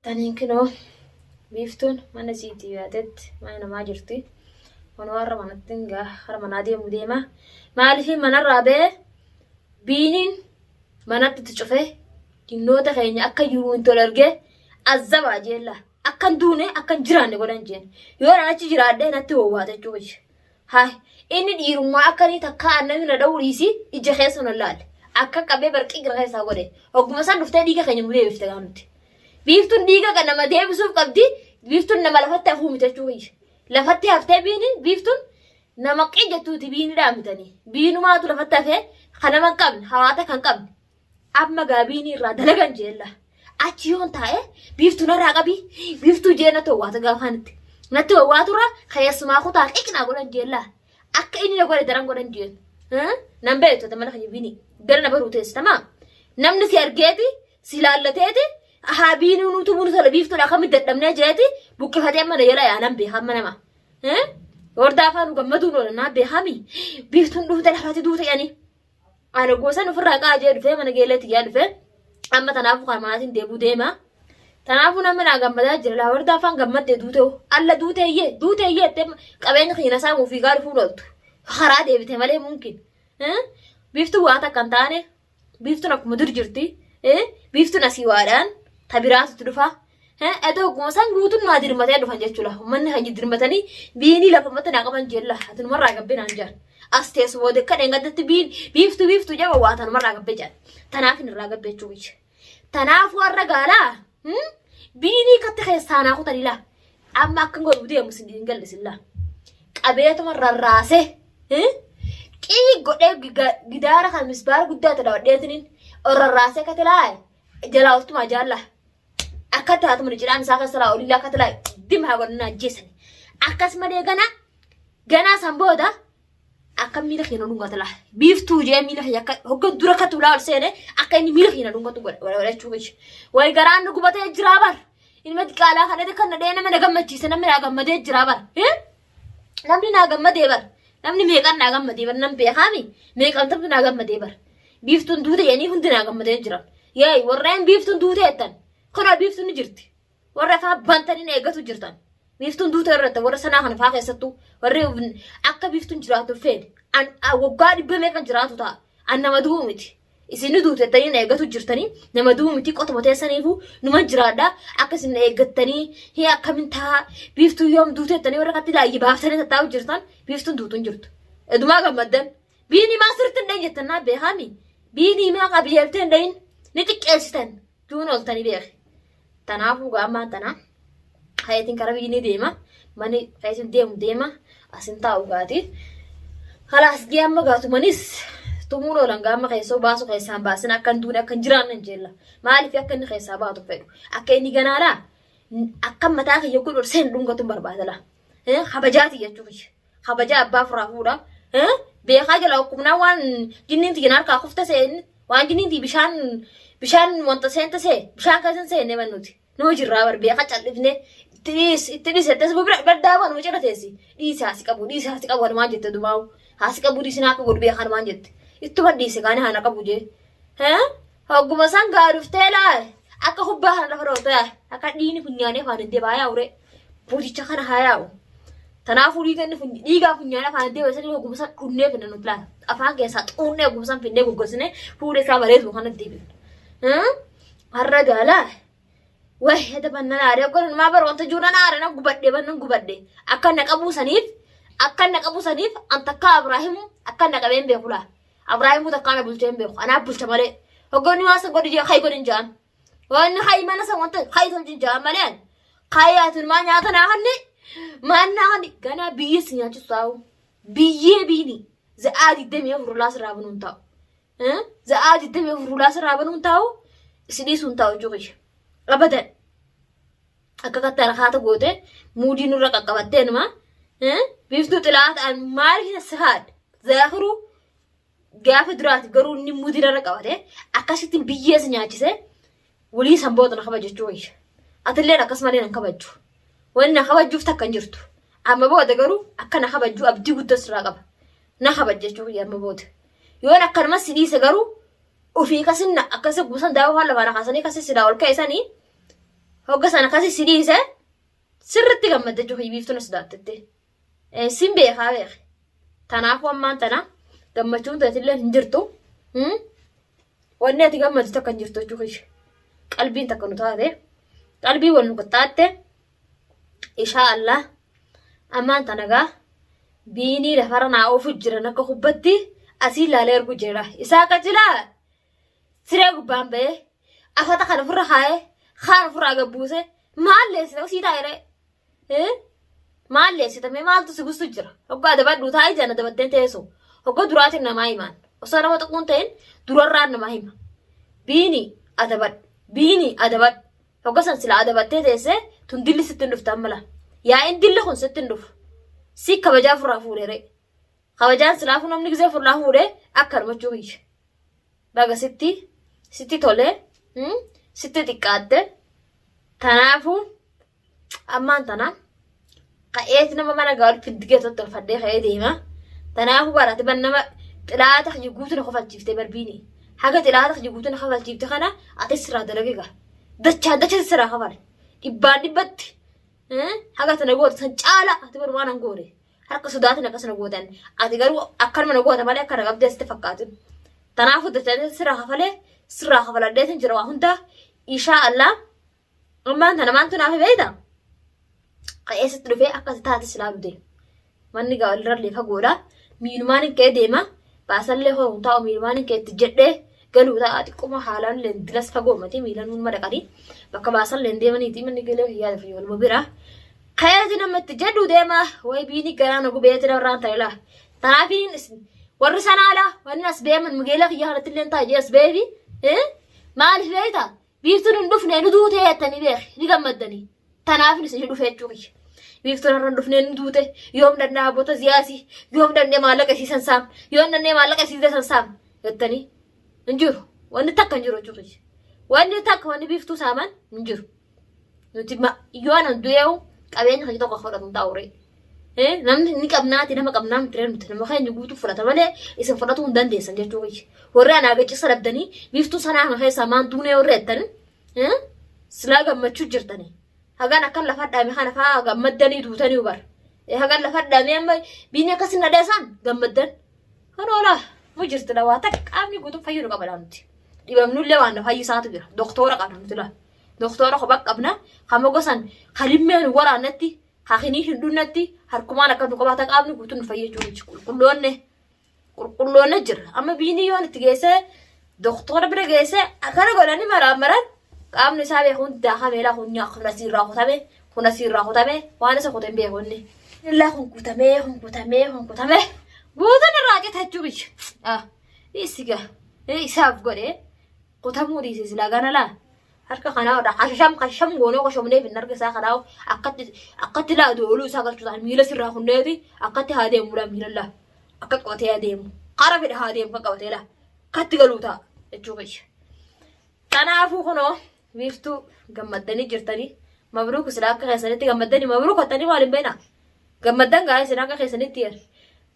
Taniin kinoo biiftuun mana isiitii baatetti mana namaa jirti. Kunoo har'a manatti gaa har'a manaa deemu deema. Maaliif manarraa ba'ee biiniin manatti itti cufee dinnoota keenya akka jiru hin tole argee azzabaa jeella. Akka hin duune akka hin jiraanne godhan jeen. Yoo an achi jiraadhe natti wowwaata jechuudha. Haay inni dhiirummaa akka inni takkaa annami na dha'uu dhiisii ija keessa na laale. Akka qabee barqii gara keessaa godhe. Hogguma san dhuftee dhiiga keenya nu deebifte gaa nuti. Biiftuun dhiiga kan nama deebisuuf qabdi. Biiftuun nama lafatti hafuu miti jechuu kiyya. Lafatti haftee biini biiftuun nama qijjattuuti biini dhaamitanii. Biinumaatu lafatti hafee kan nama hin qabne hawaata kan qabne. Amma gaa biinii irraa dalagan jeella. Achi yoon taa'e biiftuu narraa qabii biiftuu jee natti wawwaata gaafaanitti. Natti wawwaaturra keessumaa kutaa qiqnaa godhan jeella. Akka inni na godhe daran godhan jeen. Nan beektu ati mana kiyya biinii. Gara na baruu teessi tamaa. Namni si argeeti si laallateeti haa biinii nutu bunu tola biiftuudha akkamitti dadhabnee jeeti buqqifatee amma na jala yaa nan beeka amma nama. Hordaa afaan nu gammaduun oola naa beekami. Biiftuun dhufte lafatti duute yani. Ana gosan ofirraa qaa jee dhufee mana geeleetti yaa dhufee amma tanaafuu kan manaatiin deebuu deema. Tanaafuu namni naa gammadaa jira laa wardaa afaan gammaddee duutee alla duuteeyyee duuteeyyee jettee qabeenya keenya saamuu fiigaa dhufuun ooltu. Karaa deebite malee mumkin. Biiftuun waan takka hin taane biiftuun akkuma dur jirti. Biiftuun asii waadhaan tabiraatutti dhufa. Edoo akkuma isaan guutuun naa dirmatee dhufan jechuudha. Uummanni kan dirmatanii biinii lafa mata naa qaban jella. Ati numarraa gabbee naan jaan. As teessu booda akka dheengaddatti biin biiftuu biiftuu jaba waa tanumarraa gabbee jaan. Tanaaf hin irraa gabbee jechuudha. Tanaaf warra gaalaa biinii katti keessaa naa kutanii laa. Amma akka godhu deemu sin hin gallisin laa. Qabeetuma rarraasee qii godhee gidaara kan misbaara guddaa itti dawadheetiniin rarraasee kati laa jalaa oltumaa jaallaa. Akka taatu mana cidhaan isaa keessa laa olii akka tilaa dim haa godhan ajjeesani. Akkas malee ganaa ganaa san booda akka miila keenya dhungata laa. Biiftuu jee miila keenya akka hoggan dura akka tulaa ol seene akka inni miila keenya dhungatu godhachuu keessa. Wayi garaan nu gubatee jiraa bar. Ilma xiqqaalaa kanatti kan na dhee nama na gammachiise namni naa gammadee jiraa bar. Namni naa gammadee bar. Namni meeqan naa gammadee bar nam beekaami meeqan naa gammadee bar. Biiftuun duute jedhanii hundi naa gammadee jiran. Yeey warreen biiftuun duute jettan kunoo biiftuun ni jirti. Warra afaan bantanii na eeggatu jirtan. Biiftuun duute irratti warra sanaa kana faa keessattuu warri akka biiftuun jiraatu feene. An waggaa dhibba meeqan jiraatu ta'a. An nama du'u miti. Isin ni duute jettanii na eeggatu jirtanii nama du'u miti qotuma teessaniifu numa jiraadha. Akka isin na eeggattanii hii akkamin ta'a biiftuun yoom duute jettanii warra katti laayyi baaftanii tattaa'u jirtan biiftuun duutu hin jirtu. Edumaa gammaddan. Biinii maa sirriitti hin dhahin jettan naa beekaami. Biinii maa qajeeltee hin dhahin ni xiqqeessitan duun ooltanii beeki. Tanaafuu gaammaan tana kayeetiin kara biyyi ni deema. Mani kayeetiin deemu deema asin taa'u gaati. Kalaas gee amma gaatu manis tumuun oolan gaama keessoo baasu keessaan baasin akka hin duune akka hin jiraanne hin jeella. Maaliif akka inni keessaa baatu fedhu. Akka inni ganaalaa akka mataa kiyya godhu seen dhungatu barbaada laa. Kabajaati jechuun. Kabajaa abbaa furaa fuudha. Beekaa jala hukkubnaa waan jinniin tiyyan harkaa kufte seen waan jinniin tiyya bishaan bishaan wanta seente see bishaan keessa hin seenne ban nuti. Numa jirraa bar beekaa cal'ifne itti dhiis itti dhiis jettee bira baddaa waan numa cina teessi. Dhiisi haasi qabu dhiisi haasi qabu wanumaan jette dumaawu. Haasi qabu dhiisi naa akka godhu beekaa wanumaan jette. Ittuma dhiise kaani haana qabu jee. Hogguma san gaa dhuftee laa akka kubbaa kana lafa dhoofte akka dhiigni funyaanii afaan hin deebaa yaa'ure buticha kana haa yaa'u. Tanaafuu dhiiga inni dhiigaa funyaanii afaan hin deebaa sanii hogguma san dhunnee finna nuti laa afaan keessaa xuunnee hogguma san finnee goggosnee fuula isaa bareedu kana deebifna. Har'a gaalaa wayi hada bannan aaree godhan maa bara wanta jiru nan aare nan gubadhe bannan gubadhe akka na qabuu saniif akka na qabuu saniif an takkaa Abraahimu akka na qabeen beeku laa. Abraahimuu takkaa na bulchee hin beeku. Anaaf bulcha malee. Hogganni waan san godhi jee hayi godhin jaan. Waan hayi mana san wanta hayi tolchin jaan malee. Hayi ati maa nyaata naa hanni. Maan naa hanni. Ganaa biyyee si nyaachisu taa'u. Biyyee biini. Za'aa 24 ulaa sirraa banuun taa'u. Za'aa 24 ulaa sirraa banuun taa'u. Si dhiisuun taa'u jechuudha. Abadan. Akka katta harkaata goote muudii nurra qaqqabattee numa. Biiftuu xilaa ta'an maaliif si haadha? Zaakiruu gaafa duraati garuu inni muudii irra qabate akkasitti biyyee si nyaachise walii san booda na kabajachuu wayya. Atilleen akkas malee nan kabajju. Wanni na kabajjuuf takka hin jirtu. Amma booda garuu akka na kabajju abdii guddaa sirraa qaba. Na kabajjachuu wayya amma booda. Yoon akkanuma si dhiise garuu ofii kasin akkasi guusan daawwaa lafaa na kaasanii kasi silaa ol ka'e sanii. Hogga sana akkasii si dhiise sirritti gammadde jechuudha biiftuun na sodaattetti. Sin beekaa beeke. Tanaafuu ammaan tana gammachuun teetillee hin jirtu. Wanni ati gammaddu takka hin jirtu jechuudha. Qalbiin takka nu taate. Qalbii wal nu qaxxaatte. Ishaa Allah ammaan tana gaa biinii lafarra naa oofu jiran akka kubbatti asii ilaalee ergu jira. Isaa qajelaa siree gubbaan ba'ee afata kana ofirra kaa'ee kaan ofirraa gabbuuse maal leessita usii taa'e ree? Maal leessita mee maaltu si gustu jira? Hoggaa adabadhu taa'ee jana adabatteen teessu. Hogga duraatiin namaa himaan. Osoo nama tuquun ta'in durarraan namaa hima. Biini adabadhu. Biini adabadhu. Hogga san sila adabattee teessee tun dilli sitti hin dhuftu amma laa. Yaa'iin dilli kun sitti hin dhufu. Si kabajaa ofirraa fuudhee ree. Kabajaan silaafuu namni gisee ofirraa fuudhee akkanuma jechuu kiyya. Baga sitti sitti tolee sitti xiqqaatte. Tanaafuu ammaan tana ka'eeti nama mana galu fiddigee tottolfadhee ka'ee deema. Tanaafuu barate ban nama xilaata kiyya guutuu na kofalchiiftee barbiini. Haga xilaata kiyya guutuu na kofalchiifte kana atis sirraa dalage gaa. Dachaan dachatti sirraa kafale. Dhibbaan dhibbatti. Haga tana goote san caala ati bar waan an goone. Harka sodaatin akkas na gootan. Ati garuu akkanuma na goota malee akka na qabdee sitti fakkaatin. Tanaafuu dachaan sirraa kafalee sirraa kafaladheetin jira waa hundaa. Ishaa Allah. Ammaan tana maaltu naaf beekta? Ka'ee sitti dhufee akkas taate silaa dute. Manni gaa walirra fagoodha. Miilumaan hin ka'ee deema. Baasallee hoo hin taa'u miilumaan hin ka'e itti jedhee galuu ta'a xiqquma haalaan illee dilas fagoo miti miilan hun madaqanii bakka baasallee hin deemaniiti manni galee hiyyaa dhufe waluma bira. Ka'eeti nama itti jedhu deema wayi biini garaa na gubeeti narraan ta'e laa. Tanaafiin warri sanaa laa wanni as beeman mugeela kiyyaa kanatti illee taa'e jee as beefi. Maaliif beektaa? Biiftuun hin dhufne nu duutee jettanii beeki ni gammaddanii. Tanaaf isin dhufe jechuu kiyya. Biiftuun har'a hin dhufne nu duute yoom danda'aa abboota ziyaasii yoom danda'ee maallaqa isii san saam yoom danda'ee maallaqa isii san saam jettanii hin jiru. Wanni takka hin jiru jechuu kiyya. Wanni takka wanni biiftuu saaman hin jiru. Nuti yoo anan du'eewu qabeenya keenya tokko fudhatu hin taa'u ree. Namni ni qabnaati nama qabnaa miti ree nuti nama keenya guutuu fudhata malee isin fudhatuu hin dandeessan jechuu kiyya. Warri anaa gaccisa dhabdanii biiftuu sanaa kana keessaa maan duunee warri jettan silaa gammachuu jirtanii. Hagan akkan lafa dhaame kana fa'aa gammaddanii duutanii bar. Hagan lafa dhaame amma biinni akkas hin dhadheessan gammaddan. Kan oolaa mu jirti la waa takka qaamni guutuu fayyuu nu qaba laa nuti. Dhibamnullee waan nu fayyisaatu jira. Doktoora qabna nuti laa. Doktoora kophaa qabna. Kan gosan kalimmee nu waraannetti Hakinii hin dhunnetti harkumaan akka nu qabaata qaamni guutuun nu fayyachuu miti. Qulqulloonne qulqulloonne jira. Amma biinii yoon itti geessee doktora bira geessee akkana godhanii maraan maran qaamni isaa beeku hundi daakamee laa kun kun asiirraa kutame kun asiirraa kutame waan isa kute hin beeku inni. Laa kun kutamee kun kutamee kun kutamee guutuun irraa cita jechuu biyya. Ah isiga isaaf godhee kutamuu dhiise silaa gana laa. Harka kanaa irraa kashasham kashasham goonee koshomneef hin harka isaa kanaa akkatti akkatti laa dooluu isaa galchuu ta'an miila sirraa kunneeti akkatti haa deemu laa miila laa akka qabatee haa deemu kara fedhe haa deemu kan qabatee laa akkatti galuu ta'a jechuu kiyya. Kanaafuu kunoo biiftuu gammaddanii jirtanii mabruuk silaa akka keessanitti gammaddanii mabruuk hottanii maal hin beekna Gammaddan gaa isin akka keessanitti yer.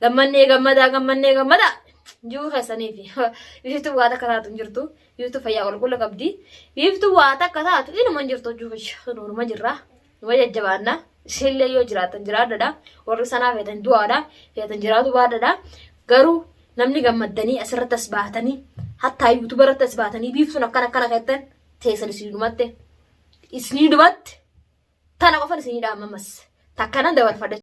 Gammannee gammadaa gammannee gammadaa jiru keessaniifi. Biiftuu waa takka taatu hin jirtu. Biiftuu fayyaa qulqulla qabdi. Biiftuu waa takka taatu inuma hin jirtu hojii kiyya. Numa jirra. Numa jajjabaanna. Isinillee yoo jiraatan jiraadhadha. Warri sanaa feetan du'aadha. Feetan jiraatu baadhadha. Garuu namni gammaddanii asirratti as baatanii hattaa yuutuuba irratti as baatanii biiftuun akkana akkana kettan teessan isinii dhumatte. Isinii dhumatte. Tana qofan isinii dhaama ammas. Takkanan dabarfadha.